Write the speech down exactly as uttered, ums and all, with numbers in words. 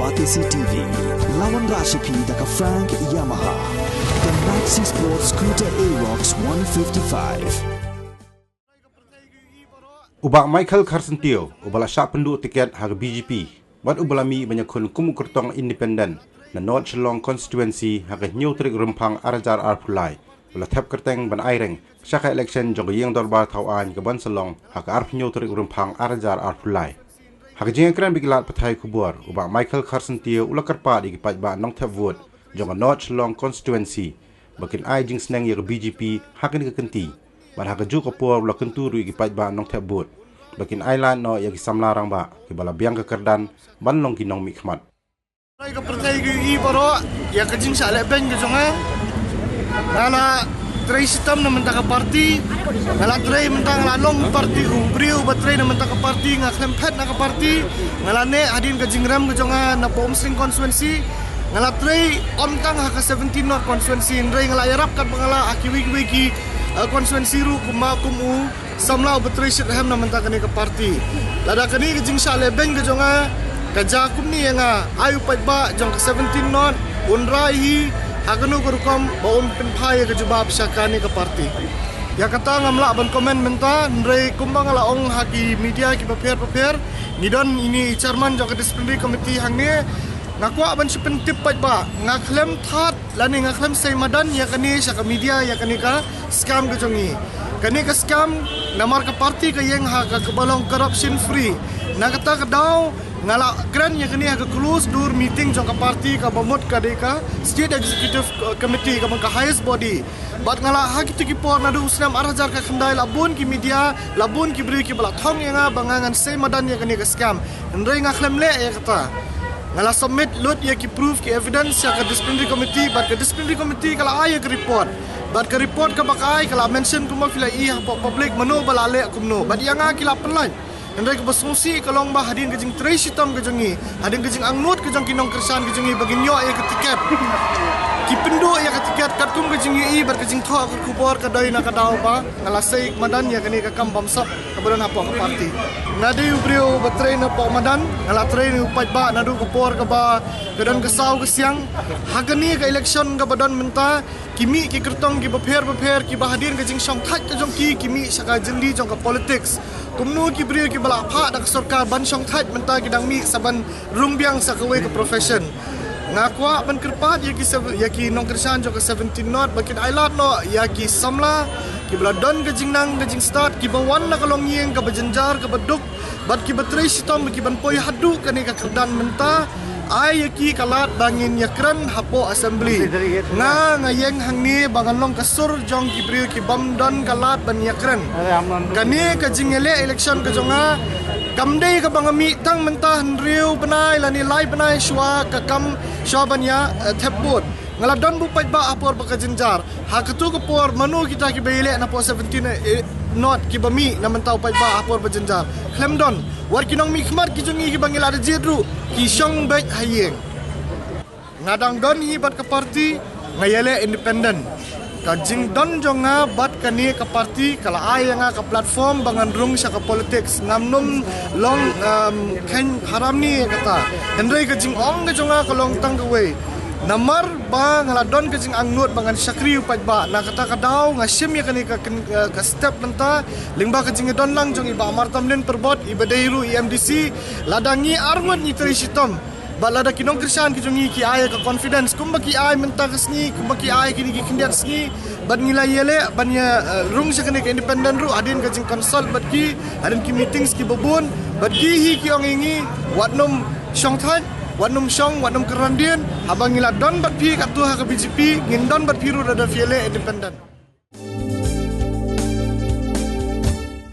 Batesi T V, lawan rashipi da ka Frank Yamaha. The Maxi Sport Scooter Aerox one fifty-five. U Bah Michael Kharsyntiew, uba la shah pynduh tiket ha ka B J P, bad uba la mih ban ïakhun kum u kyrtong independent na North Shillong Constituency ha ka hynñiew tarik Rymphang arhajar arphew lai, u la thep kyrteng ban aireng sha ka election jong ka Ïing Dorbar Thaw Aiñ ka ban sa long ha ka arphew hynñiew tarik Rymphang arhajar arphew lai. Ha ka jingïakren bad ki lad pathai khubor, u Bah Michael Kharsyntiew u la kyrpad ïa ki paidbah nongthep vote jong ka North Shillong Constituency ba kin ai jingsneng ïa ka B J P ha kane ka kynti. Bad ha kajuh ka por u la kyntu ruh ïa ki paidbah nongthep vote ba kin ailad noh ïa ki samla rangbah kiba la biang ka kyrdan ban long ki nongmihkhmat. Ka pyrthei ka ïohi baroh ïa ka jingshah lehbeiñ ka jong nga. Nga la trei shitom na mynta ka parti. Nga la trei mynta, nga la long parti, u briew uba trei na mynta ka parti, nga khlem phet na ka parti. Nga la neh hadien ka jingrem ka jong nga na Umsning constituency. Nga la trei ym tang ha ka seventeen North constituency, hynrei nga la ïarap katba nga lah ha kiwei kiwei ki, eh, constituency ruh kumba kum u samla uba trei shitrhem na mynta kane ka parti. Lada kane ka jingshah lehbeiñ ka jong nga ka jia kumne ïa nga, ai u paidbah jong ka seventeen North un rai hi ha kano ka rukom ba un pynphai ïa ka jubab sha kane ka parti. Ïa kata ngam lah ban comment mynta, hynrei kumba nga la ong ha ki media kiba pher bapher, ngi don ine i chairman jong ka disciplinary committee hangne. Nga kwah ban shu pyntip paidbah, nga khlem thad lane nga khlem sei madan ïa kane sha ka media, ïa kane ka scam ka jong ngi. Kane ka scam namar ka parti ka ïeng ha ka kaba long corruption free. Na kata ka daw nga la kren ïa kane ha ka closed door meeting jong ka parti kaba mut ka dei ka State Executive Committee kaba ka highest body. Bad nga la ha kito ki por naduh u snem arhajar khatkhyndai la bun ki media, la bun ki briew kiba la thong ïa nga ba nga ngan sei madan ïa kane ka scam. Hynrei nga khlem leh ïa kata. Nga la submit lut ïa ki proof, ki evidence sha ka disciplinary committee, bad ka disciplinary committee ka la ai ïa ka report. Bad ka report kaba ka ai ka la mention kumba phi la i hapoh public mano ba la leh kumno. Bad ïa nga ki la pynlait. Hynrei kaba sngewsih ka long ba hadien ka jingtrei shitom ka jong ngi, hadien ka jingangnud ka jong ki nongkyrshan ka jong ngi ba ngin ïoh ïa ka tiket, ki pynduh ïa ka tiket katkum ka jingïohi bad ka jingthoh ka khubor ka dei na ka daw ba nga la sei madan ïa kane ka kam bamsap kaba don hapoh ka parti. Nga dei u briew ba trei napoh madan, nga la trei na u paidbah naduh ka por kaba ka don ka saw ka siang. Ha kane ka election kaba don mynta, ki mih ki kyrtong kiba pher bapher kiba hadien ka jingshongthait ka jong ki, ki mih sha ka jylliew jong ka politics. Kumno ki briew kiba la phah da ka sorkar ban shongthait mynta ki dang mih sa ban rung biang sa kawei ka profession. Nga kwah ban kyrpad ïa ki sev-, ïa ki nongkyrshan jong ka seventeen North ba kin ailad noh ïa ki samla kiba la don ka jingnang ka jingstad, kiba wan na ka longïing kaba jynjar kaba duk, bad kiba trei shitom ba ki ban poi haduh kane ka kyrdan mynta. Ai ïa ki ka lad ba ngin ïakren hapoh assembly. Nga, nga ïeng hangne ba ngan long ka sur jong ki briew ki bym don ka lad ban ïakren. Kane ka jingïaleh election ka jong nga kam dei kaba nga mih tang mynta, hynriew bnai lane lai bnai shuwa ka kam, shuwa ban ïa, eh, thep vote. Nga la don bad u paidbah ha por ba ka jynjar. Ha kato ka por mano kita kiba ïaleh napoh seventeen, eh, North kiba mih na mynta u paidbah ha por ba jynjar? Khlem don. Wat ki nongmihkhmat ki jong ngi kiba ngi la da jied ruh ki shong beit ha ïing. Nga dang don hi bad ka parti, nga ïaleh independent. Ka jingdon jong nga bad kane ka parti ka la ai ïa nga ka platform ba ngan rung sha ka politics. Ngam nym long, um, khein haram ne kata. Hynrei ka jingong ka jong nga ka long tang kawei. Namar ba nga la don ka jingangnud ba ngan shakri u paidbah, na kata ka daw nga shim ïa kane ka kyn-, eh, ka step mynta lyngba ka jingdon lang jong i Bah Martamlin Pyrbot iba dei ruh i M D C. Lada ngi arngut ngi trei shitom, bad lada ki nongkyrshan ki jong ngi ki ai ka confidence kumba ki ai mynta ka sngi, kumba ki ai kine ki khyndiat sngi, bad ngi la ïaleh ban ïa, eh, rung sha kane ka independent ruh hadien ka jingconsult bad ki, hadien ki meetings kiba bun, bad ki hi ki ong ïa ngi, wat nym shongthait, wat nym shong, wat nym kyrandien. Haba ngi la don bad phi katto ha ka B J P, ngin don bad phi ruh lada phi ïaleh independent.